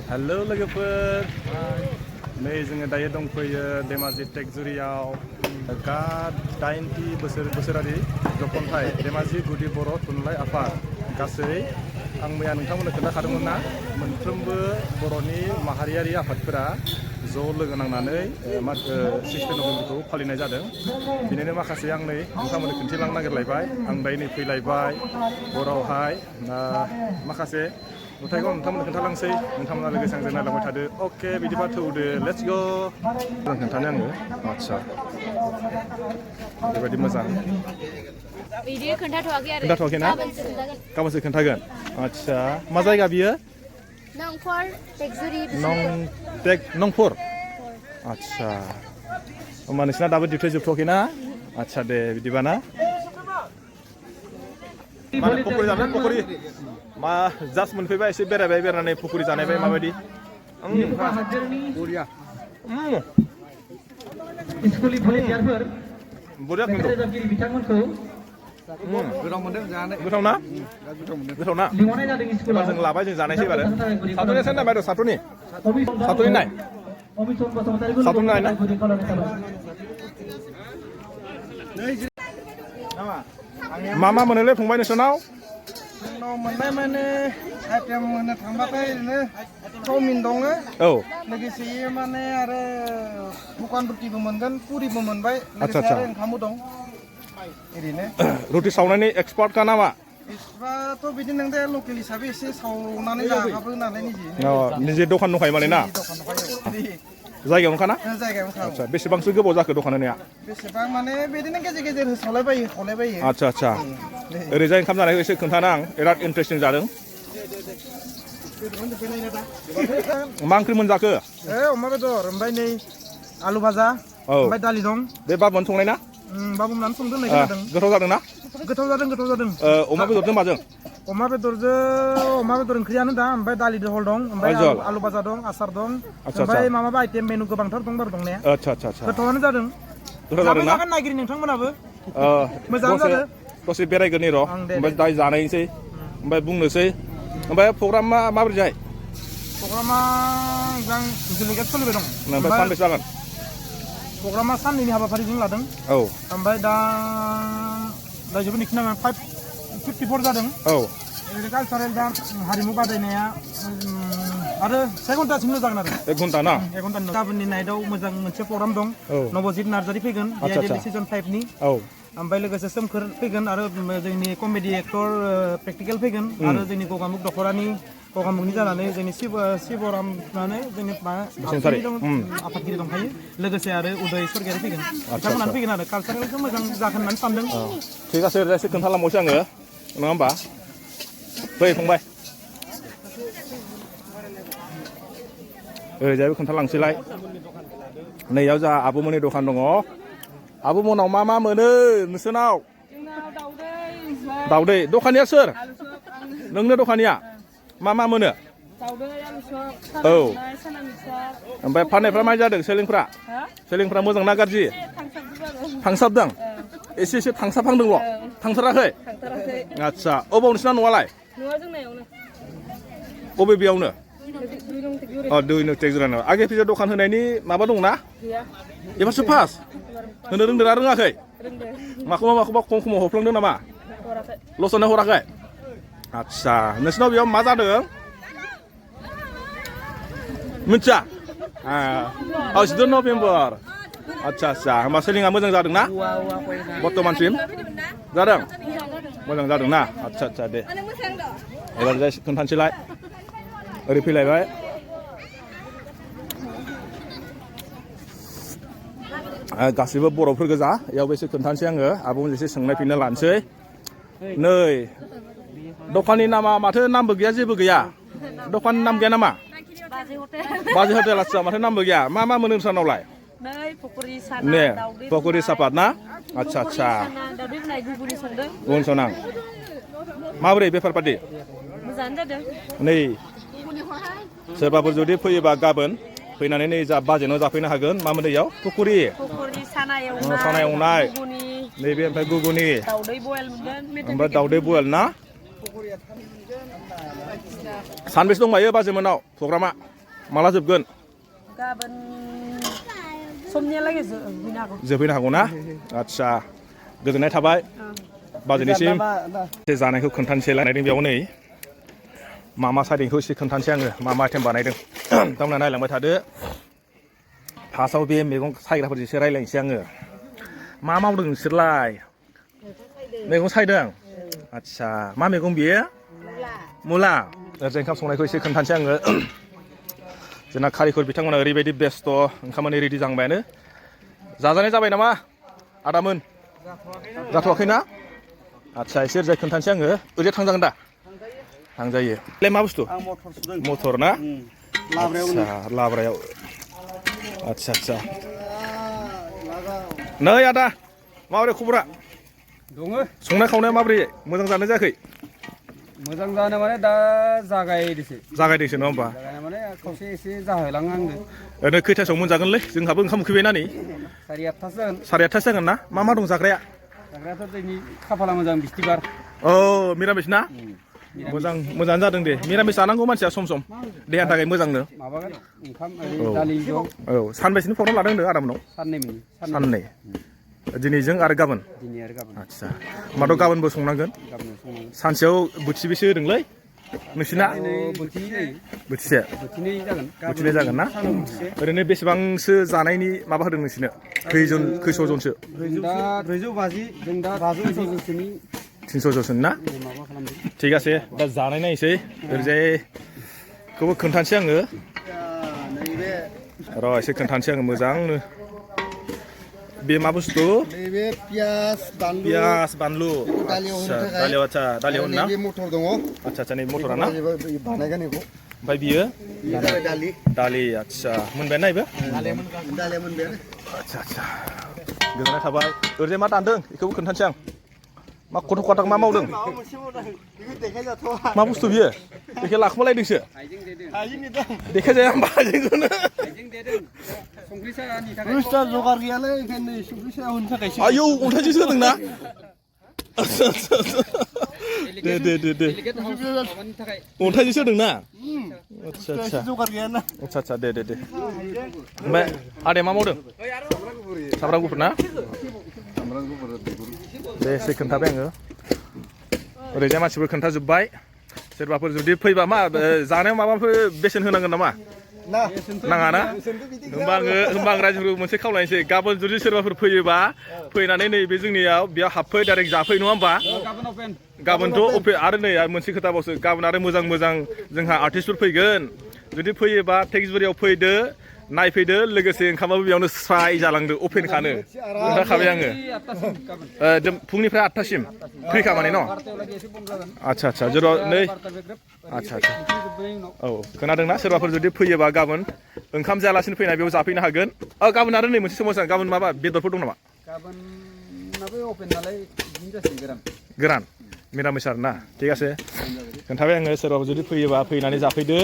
Halo लोगोफोर नै जोङो दायो दंफैयो धेमाजि टेकजुरियाव गा 80 बोसोरारि जखनथाइ धेमाजि गुदि बर' थुनलाइ आफाद गासै आं मैया नोंथांमोननो खोन्थाखादोंमोन ना मोनफ्रोमबो बर'नि माहारियारि आफादफोरा ज' लोगो नांनानै 16 नभेम्बरखौ फालिनाय जादों बिनिनो माखासे आं नै नोंथांमोननो खिन्थिलांनो नागिरलायबाय आं दायो नै फैलायबाय हरावहाय माखासे नुथायखौ नोंथांमोननो खोन्थालांसै नोंथांमोना लोगोसे आंजों नायलांबाय थादो अके बिदिबा थौदो लेट्स गो आं खोन्थानो आङो आदसा बेबायदि मोजां बिदि खोन्थाथ'वाखै आरो खोन्थाथ'वाखै ना गाबोनसो खोन्थागोन आदसा मा जायगा बियो नंफर टेकजुरि नंफर आदसा होमबा नोंसिना दाबो डिउटि जोबथ'वाखै ना आदसा दे बिदिबा ना माने पकरि जानो पकरि मा जास्ट मोनफैबाय एसे बेरायबाय बेरायनानै पकरि जानायबाय माबायदि बरिया स्कुलनि भलेन्टियारफोर बरिया मेथाइ रोजाबगिरि बिथांमोनखौ गोथाव मोनदों जानो गोथाव ना गोथाव ना लिंहरनाय जादों स्कुलाव जों लाबाय जों जानायसै बारो साथुनि सेन नाय साथुनि नाय अमिसन बसुमतारिखौ साथुनि नाय ना गुदि खालामनाय जाबाय मा मोनोलै फंबाय नोंसोरनाव जोंनाव मोननाय माने आइटेम होनो थांबाथाय ओरैनो चावमिन दङ औ लोगोसे माने आरो दखान रुटिबो मोनगोन पुरिबो मोनबाय लोगोसे आरो ओंखामबो दं ओरैनो रुटि सावनायनि एक्सपार्टखा नामा एक्सट्राथ' बिदि नों दे लकेल हिसाबै एसे सावनानै जाहाबो नालाय निजे दखान दंखायो माने ना जायगायाव ओंखाना जायगायाव थां आदसा बेसेबांसो गोबाव जाखो दखान होनाया बेसेबां माने बिदिनो गेजेर गेजेर होसावलायबायो खावलायबायो आदसा ओरैजाय ओंखाम जानायखौ एसे खोन्थाना आं बिराद इन्टारेस्टिं जादों मा ओंख्रि मोनजाखो अमा बेदर ओमफ्राय नै आलु भाजा ओमफ्राय दालि दं बे बाबुआनो संनाय ना बाबु मोननानै संदों होननाय खोनादों गोथाव जादों ना गोथाव जादों अमा बेदरजों माजों अमा बेदर ओंख्रियानो दा ओमफ्राय दालि जहल दं ओमफ्राय आलु भाजा दं आसार दं ओमफ्राय माबा आइटेम मेनु गोबांथार दं बार दंनाया आदसा गोथावानो जादों ना नागिरि नोंथांमोनाबो मोजां जादों दसे बेरायगोननि र' ओमफ्राय दाय जानायसै ओमफ्राय बुंनोसै ओमफ्राय प्रग्रामा माबोरै जाय प्रग्रामा मोजां जुलिगेट सोलिबाय दं ओमफ्राय सानबेसे जागोन प्रग्रामा साननैनि हाबाफारिजों लादों औ ओमफ्राय दा जोबोद निखिना 554 जादों औ कालसारेल दा हारिमु बादायनाया आरो 1 घन्टासिमल' जागोन आरो 1 घन्टा ना 1 घन्टानि गाबोननि नाइटआव मोजां मोनसे प्रग्राम दं नबजित नार्जारि फैगोन सिजन 5 नि ओमफ्य लोगोसे सोमखोर फैगोन आरो जोंनि कमेडि एक्टर प्रेक्टिकेल फैगोन आरो जोंनि गगामुख दख'रानि गगामुखनि जानानै जोंनि शिबराम माने जोंनि आफादगिरि दंखायो लोगोसे आरो उदय सरगियारि फैगोन बिथांमोनानो फैगोन आरो कालसारेलखौ मोजां जागोन होननानै सानदों थिग আছে ओरैजाय एसे खोन्थालांबावसै आङो नङा होमबा फै फंबाय ओरैजायबो खोन्थालांसैलाय नैयाव जा आब'मोननि दखान दङ आब'मोनाव मा मोनो नोंसोरनाव दाउदै दखानिया सोर नोंनो दखानिया मा मोनो औ ओमफ्राय फाननायफ्रा मा जादों सेलिंफ्रा मोजां ना गाज्रि थांसाबदों एसे थांसाबहांदोंल' थांथाराखै आदसा अबाव नोंसिना न'आलाय अबे बेयावनो दुइ नं टेकजुरियाव आगे फिसा दखान होनायनि माबा दंना एबारसो फार्स्ट होनो रोंदोंना रोङाखै माखौबा खमाव हरफ्लांदों नामा लसआनो हराखै आदसा नोंसिनाव बेयाव मा जादों मिथिया 16 नभेम्बर आदसा होमबा सेलिंआ मोजां जादों ना बर्तमानसिम जादों मोजां जादों ना आदसा दे एबार जाय खोन्थानोसैलाय ओरै फैलायबाय गासिबो बर'फोर गोजा बेयावबो एसे खोन्थानोसै आङो आब'मोन एसे सोंनाय फिननो लानोसै नै दखाननि नामा माथो नामबो गैया जेबो गैया दखाननि नाम गैया नामा बाजै हटेल आदसा माथो नामबो गैया मा मोनो नोंसानावलाय ने पकरि सापात ना आदसा गुबुन सनां माबोरै बेफार पाति नै सोरबाफोर जुदि फैयोबा गाबोन फैनानै नै जा बाजेनाव जाफैनो हागोन मा मोनो इयाव पकरि साना एवनाय नैबे ओमफ्राय गुगुनि ओमफ्राय दाउदै बयल ना सानबेसे दंबायो बाजैमोननाव प्रग्रामा माला जोबगोन गाबोन समनियालागै जोबहैनो हागौ जोबहैनो हागौ ना आदसा गोजोननाय थाबाय बाजैनिसिम एसे जानायखौ खोन्थानोसै लानायदों बेयाव नै मा मा सायदोंखौ एसे खोन्थानोसै आङो मा मा आइटेम बानायदों नोंथांमोना नायलांबाय थादो फार्स्टआव बे मैगं सायग्राफोरजों एसे रायज्लायनोसै आङो मा मावदों नोंसोरलाय मैगं सायदों आदसा मा मैगं बियो मुला ओरैजाय ओंखाम संनायखौ एसे खोन्थानोसै आङो जोंना कारिकर बिथांमोना ओरैबायदि बेस्थ' ओंखामानो रेडि जांबायानो जाजानाय जाबाय नामा आदामोन जाथ'वाखैना आदसा एसे ओरैजाय खोन्थानोसै आङो ओरैजाय थांजागोन दा थांजायो बेलाय मा बुस्थु मटर ना आदसा लाब्रायाव आदसा आदसा नै आदा माबोरै खबरा दङ संनाय खावनाया माबोरै मोजां जानाय जायाखै मोजां जानो माने दा जागायदोसो जागायदोंसो नङा होमबा जागायना माने खावसे एसे जाहोलाङो आंनो ओरैनो खैथासोआव मोनजागोनलै जोंहाबो ओंखाम उखैबायना नै 8:30 जागोन 8:30 जागोन ना मा मा दं जाग्राया जाग्रायाथ' दिनै खाफाला मोजां बिस्थिबार औ मिरामिस ना मोजाङानो जादों दे मिरामिस जानांगौ मानसिया सम सम देहानि थाखाय मोजांनो माबागोन ओंखाम दालि जं औ सानबेसेनि प्रग्राम लादों होनदों आदामोनाव साननै दिनैजों आरो गाबोन दिनै आरो गाबोन आदसा होमबाथ' गाबोनबो संनांगोन गाबोन संनांगोन सानसेयाव बोथिबेसे होदोंलै नोंसिना बोथिनै जायो बोथिसे बोथिनै जागोन बोथिनै जागोन ना ओरैनो बेसेबांसो जानायनि माबा होदों नोंसिनो खैस'जनसो दा 450 जों दा 300 300 जनसोनि ना माबा खालामदों ঠিক আছে दा जानाय नायसै ओरैजायखौबो खोन्थानोसै आङो र' एसे खोन्थानोसै आङो मोजांनो बे मा बुस्थु नैबे पियास बानलु दालियाव आदसा दालियाव ना नैबे मटर दङ आदसा आदसा नै मटरा ना बानायगोन बेखौ ओमफ्राय बियो जाबाय दालि आदसा मोनबाय ना इबो दालिया मोनबाय आदसा आदसा गोजोननाय थाबाय ओरैजाय मा दानदों बेखौबो खोन्थानोसै आं मा खथ' खथाक मा मावदों मा बुस्थु बियो बेखौ लाखुमालायदोंसो देखायजाया होमबा जोंखौनो बुस्थुआ जगार गैयालै ओंखायनो संख्रि साया होनो थाखायसो आयौ अन्थाइजोंसो होदोंना दे अन्थाइजोंसो होदोंना आदसा आदसा जगार गैयाना आदसा आदसा दे ओमफ्राय आदाया मा मावदों सामब्राम गुफुर ना दे एसे खोन्थाबाय आङो ओरैजाय मानसिफोर खोन्थाजोब्बाय सोरबाफोर जुदि फैबा मा जानायाव माबाफोर बेसेन होनांगोन नामा नाङा ना होमबा आं रायजोफोरखौ मोनसे खावलायनोसै गाबोन जुदि सोरबाफोर फैयोबा फैनानै नैबे जोंनियाव बेयाव हाबफै डाइरेक्ट जाफै नङा होमबा गाबोनथ' अफे आरो नै मोनसे खोथाबावसो गाबोन आरो मोजां जोंहा आर्टिस्टफोर फैगोन जुदि फैयोबा टेक्सबारियाव फैदो नायफैदो लोगोसे ओंखामाबो बेयावनो स्राय जालांदो अपेनखानो खोन्थाखाबाय आङो फुंनिफ्राय 8थासिम फ्रिखा माने न' आदसा जेराव नै आदसा औ खोनादोंना सोरबाफोर जुदि फैयोबा गाबोन ओंखाम जायालासिनो फैनाय बेयाव जाफैनो हागोन गाबोन आरो नै मोनसे समस्या गाबोन माबा बेदरफोर दं नामा गाबोनाबो अपेन नालाय बिदिनो जासिगोन गोरान मिरामिस आरो ना थिग আছে खोन्थाबाय आङो सोरबाफोर जुदि फैयोबा फैनानै जाफैदो